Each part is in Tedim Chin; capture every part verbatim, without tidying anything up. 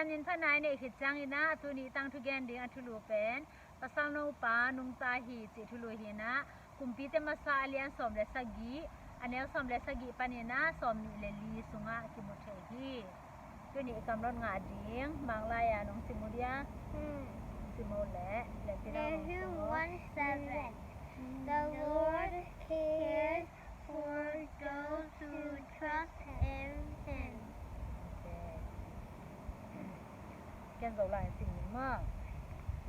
Nin pha nai neih khit ciangin ah, tuni tang thugen ding a thulu pen Pasal Nopa Nungta Hi cih thulu hi-in ah, Kumpite Masa a lian sawm le sagih, a neu sawm le sagih panin ah sawm nih le li sungah kimu thei hi. Tuni i kamlot ngah ding Mang lai-a nong sim uh dia? Hmm. Sim uh leh, leh ti dang nong sim uh. Nahum one seven. The Lord cares for those who trust in Him. Okay. Ken Zolai sim ning maw.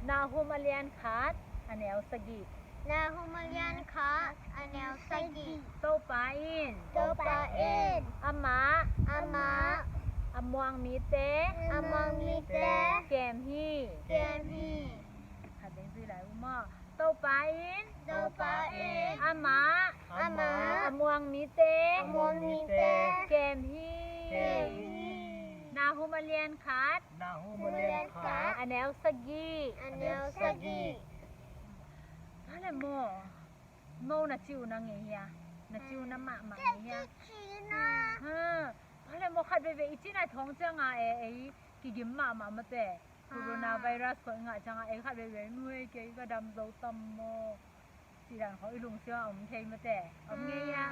Nahum a lian khat, a neu sagih. Nahum a lian khat, a neu sagih. Topa in. Topa in. Amah. Amah. A muang mite. A muang mite. Kem hi. Kem hi. Khat ding zui lai uh maw. Topa in. Topa in. Amah. Amah. A muang mite. A muang mite. Kem hi. Kem hi. Nahum a lian khat. Nahum a lian khat. A neu sagih. A neu sagih. Tua leh maw. No na ci uh na ngei hia. Na ci uh na mahmah ngei hia. Ha. Tua leh maw khat veivei i cina thawng ciangah e, ei kigim mahmah mate. Coronavirus khawng i ngah ciangah ei khat veivei, nuhei kei ka dam zo tam maw, cih dan khawng i lungsim ah om thei mate. Om ngei a.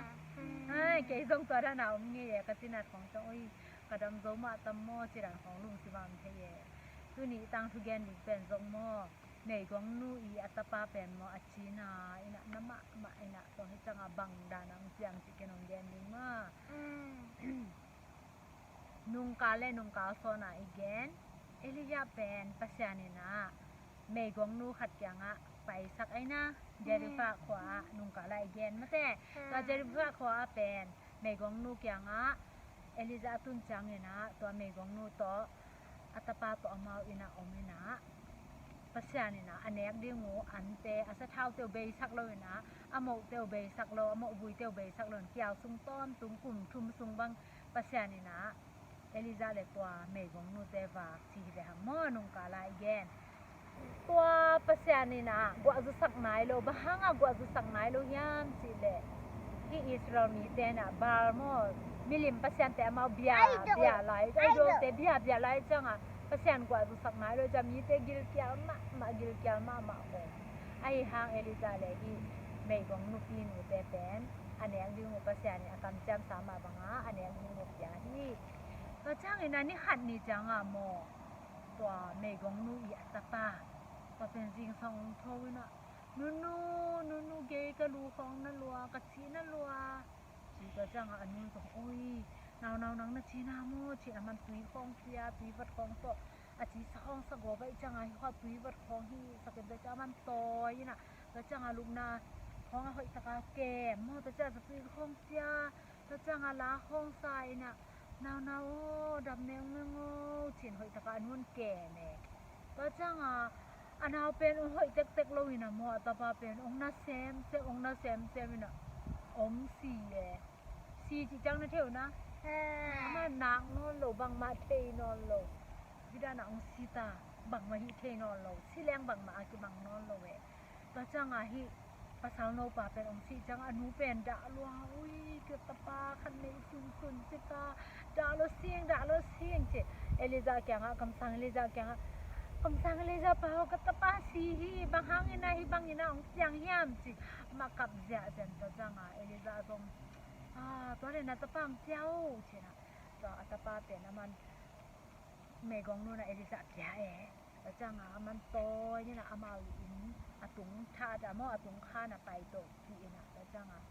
Ai, kei zong tua dan a om ngei e, ka cina khawng ciang, oi, ka dam zo mah tam maw, cih dan khawng lungsim ah om thei e. Tuni i tang thugen ding pen zong maw, meigongnu i a tapa pen maw, a cina in ah na mahmah in ah, tua hi ciangah bang dan a hong piang cih ken hong gen ding maw. Nungkal le nungkal sawn ah i gen, Elijah pen Pasian in ah meigongnu khat kiangah paisak ahi na, Zarephath khua ah nungkal ah i gen mate. Tua Zarephath khua ah pen meigongnu kiangah Elijah a tun ciangin ah tua meigongnu tawh a tapa tawh amau in ah om in ah, Pasian in ah a nek ding uh ante, a sathaute uh beisak lo in ah, a mohte uh beisak lo, a mohvuite uh beisak lo in, kial sung tawntung kum thum sung bang Pasian in ah Elijah le tua meigongnu te vak ci hi ve hang maw, nungkal ah i gen. Tua Pasian in ah guah zusak nai lo, bang hangah guah zusak nai lo hiam cih leh, hih Israel mite in ah Baal maw, milim pasiante amau bia, idol, bia lai, idol, idol te bia, bia lai ciangah Pasian guah zusak nai lo ciang mite gilkial mahmah, gilkial mahmah om. Ahi hang Elijah le hih meigong nupi nute pen a nek ding uh Pasian in a kamciamsa mah bangah a nek ding uh pia hi. Tua ciangin a ni khat ni ciangah maw, tua meigongnu i a tapa, tua pen zingsang hong tho in ah, "Nunu, nunu, kei ka lu khawng na lua, ka cih na lua," ci. Tua ciangah a nu zong, "Oi, naunau, nang na cihna maw?" ci-in aman tui khawng pia, tui vat khawng tawh a cih sa khawng sa gawp ahih ciangah, "Hih khua tui vat khawng hi," sak in, tua ciangah aman tawi in ah, tua ciangah lupna khawng a hoih taka kem maw, tua ciangah zatui khawng pia, tua ciangah la khawng sa in ah, "Naunau aw, dam mengmeng aw," ci-in hoih takah a nun kem e. Tua ciangah a nau pen ong hoih tektek lo in ah maw, a tapa pen ong na semsem, ong na semsem in ah om si e. Si cih ciang na thei uh na, amah nak nawn lo, bangmah thei nawn lo. Hih dan ah ong si ta, bangmah hih thei nawn lo, si leng bangmah a kimang nawn lo e. Tua ciangah hih pasal nopa pen ong sih ciangah a nu pen dah lua, "Ui, ka tapa khat neih sunsun ci ta, dah lua sing, dah lua sing," ci. Elijah kiangah, kamsang Elijah kiangah, "Kamsang Elijah pa aw, ka tapa si hi, bang hangin ah hih bangin ah ong piang hiam?" ci. Amah kap ziahziah. Tua ciangah Elijah zong, "Ah, tua leh na tapa ong pia o," ci-in ah, tua a tapa pen aman meigong nu in ah Elijah pia e. Tua ciangah aman tawi in ah amau inn a tung thah ah maw, a tung khan ah pai to pih in ah, tua ciangah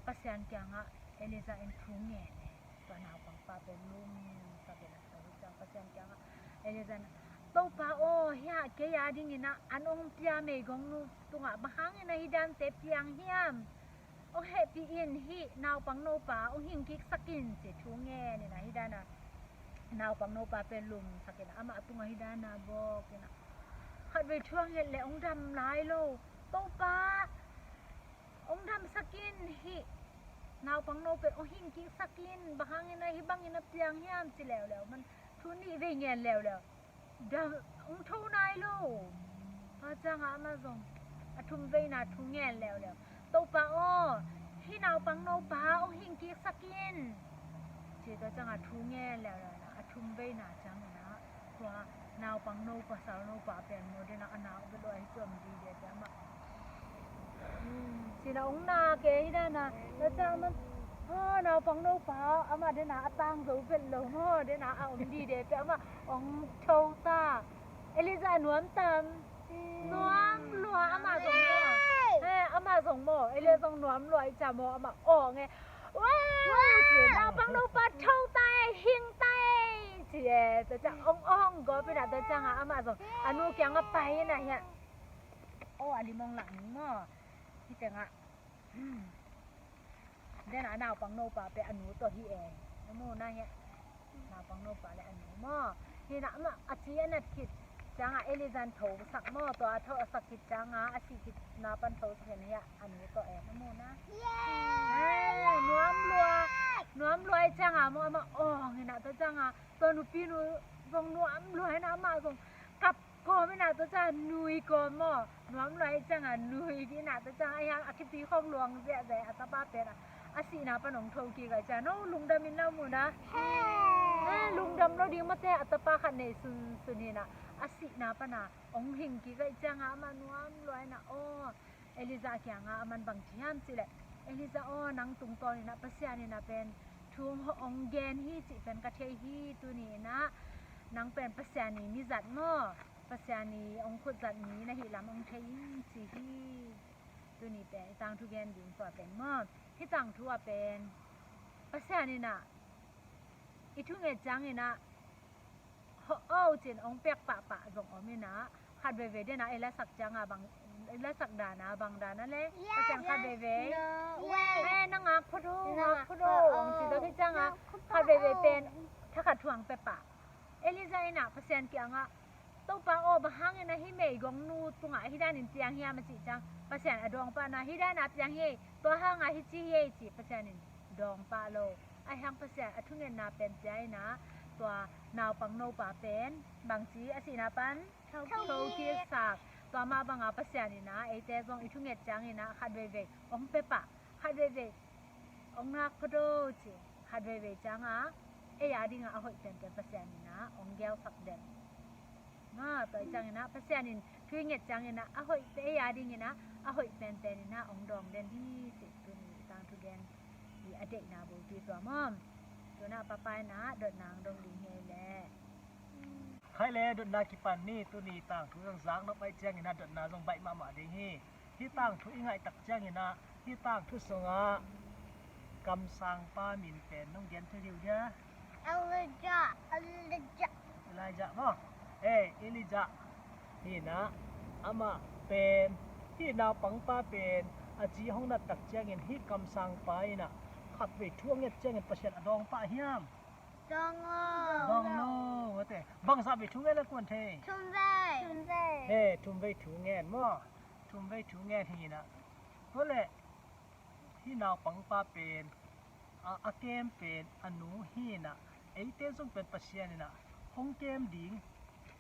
Pasian kiangah Elijah in thu ngen e. Tua naupangpa pen lumsak in ah, tua hi ciang Pasian kiangah Elijah in ah, "Topa aw, hih ah kei a dingin ah an ong pia meigong nu tungah bang hangin ah hih dante piang hiam? Ong hehpih in, hih naupang nopa ong hing kiksak in," ci thu ngen in ah, hih dan ah naupang nopa pen lumsak in ah, amah tungah hih dan ah bawk in ah, "Khatvei thu a nget leh ong dam lai lo. Topa, ong damsak in, hih naupang no pen ong hing kiksak in, bang hangin ah hih bangin ah piang hiam?" ci leuleu, aman thu nih vei ngen leuleu, dam, ong tho nai lo. Tua ciangah amah zong a thum veina thu ngen leuleu, "Topa aw, hih naupang nopa ong hing kiksak in," ci. Tua ciangah thu ngen leuleu in ah, a thum veina ciangin ah Tua naupang nopa, sal nopa pen maw, dena a nak bel lua hi, cuam dide pen amah. Sina ong nak e hi dana, ta ciang amah, ha, naupang nopa amah dena a tang zo bel lo maw, dena a om dide pen amah ong tho ta. Elijah nuam tam. Nuam lua, amah zong maw. Eh, amah zong maw. Elijah zong nuam lua i cia maw, amah awng e. Wow! Ci, naupang nopa tho ta e, hing ta e, ci e. Tua ciang ong awng gawp ina, tua cianga amah zong a nu kianga pai ina hiah. Aw, a lim ong lak ning maw. Hi tengah. Dena naupang nopa pen a nu tawh hi e. Na mu na hiah. Naupang nopa le a nu maw. Hina amah a ci a nat khit cianga Elijah thosak maw. Tua thosak khit cianga a sih khit na pan thosak in hiah a nu tawh e. Na mu na. Nuam lua. Nuam lua i cianga maw, amah awng ina, tua cianga tua nupi nu zong nuam lua ina, amah zong kap kawm ina, tua cianga nui kawm maw. Nuam lua i cianga nui dih ina, tua cianga a hiang a kipi khong luang ziahziah a tapa pen a, a sihna pan ong tho kik a i cianga no lungdam in na mu na. Eh, lungdam lo ding mate, a tapa khat nei sunsun ina, a sihna pana ong hing kik a i cianga amah nuam lua ina, aw. Elijah kianga aman bang ci hiam cih leh, Elijah aw, nang tungtawn ina Pasian ina pen thu ong gen hi cih pen ka thei hi, tuni ina nang pen Pasian i mizat maw, Pasian i ong khutzat mi na hi lam ong thei ing ci hi. Tuni pen i tangthu gen ding tua pen maw. Hi tangthu a pen Pasian ina i thunget ciang ina hawh aw cin ong piak pahpah zong om ina, khat veivei dena i lasak cianga bang, i lasak dana bang dana le, Pasian khat veivei. Eh, na ngak phot o, ngak phot o, ong ci tua hi cianga khat veivei pen thakhat thuang pepah. Elijah ina Pasian kianga, Topa aw, bang hangin a hi meigong nu tungah hi danin piang hiam a cih ciang, Pasian a dawng pah na, hi dana piang hi, tua hanga hi ci hi ci Pasian in dawng pah lo. A hiang Pasian a thungetna pen pia ina, tua naupang nopa pen bangci a sihna pan thokiksak. Tua mah banga Pasian ina eite zong i thunget ciang ina khat veivei ong pepah, khat veivei ong ngak phot o ci, khat veivei cianga ei a dinga a hoih penpen Pasian ina ong gelsak den. Tua i ciang ina Pasian in thu i nget ciang ina a hoih pen, ei a ding ina a hoih penpen ina ong dawng den hi ci. Tuni i tangthu gen i a deihna bulpi tua maw. Tuna papa ina dotna ong dong ding hi ei le. Khai le dotna kipan ni, tuni tangthu zong zak nop a i ciang ina dotna zong baih mahmah ding hi. Hi tangthu i ngaihtak ciang ina hi tangthu sungah kamsangpa min pen nong gen thei diu dia? Elijah. Elijah. Elijah maw. Eh, Elijah. Hi ina amah pen, hi naupangpa pen a ci hong nattak ciangin hi kamsangpa ina khat vei thu a nget ciangin Pasian a dawng pah hiam? Dawng lo. Dawng lo. Bangzah vei thu ngen a kuan thei? Thum vei. Thum vei. He, thum vei thu ngen maw. Thum vei thu ngen hi ina. Tua le hi naupangpa pen a, a kem pen a nu hi ina, eite zong pen Pasian ina hong kem ding,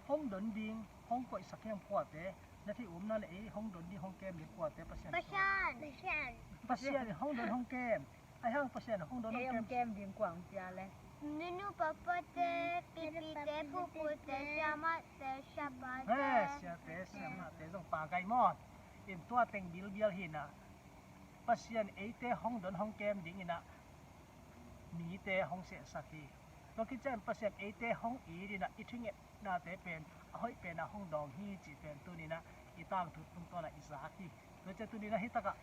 hong don ding, hong koihsak hiam kuate? Na theih umna le ei hong don ding, hong kem ding kuate Pasian? Pasian. Pasian. Pasian in hong don hong kem. A hiang Pasian hong don hong kem ding kuang pia le? Nunu papate, pipite, pupute, siamahte, siapate. He, siate, siamahte zong pa gai maw. In tua teng bilbial hi ina Pasian eite hong don hong kem ding ina mite hong sehsak hi. Tua khit ciang Pasian eite hong it ina i thungetnate pen a hoih pena hong dawng hi cih pen tuni ina i tangthu tungtawna i zak hi. Tua ciang tuni ina hi takah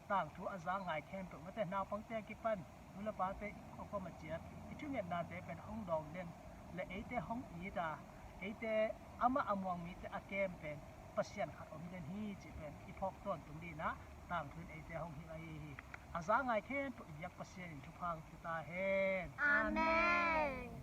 tangthu a za ngai khempeuh mate, naupangte a kipan nu le pate i khuakhuam a ciat i thungetnate pen hong dawng den le eite hong it a, eite amah a muang mite a kem pen Pasian khat om den hi cih pen i phawk tawntung ding ina tangthu in eite hong hilh ahi hi. A za ngai khempeuh i biak Pasian in thupha hong pia ta hen. Amen.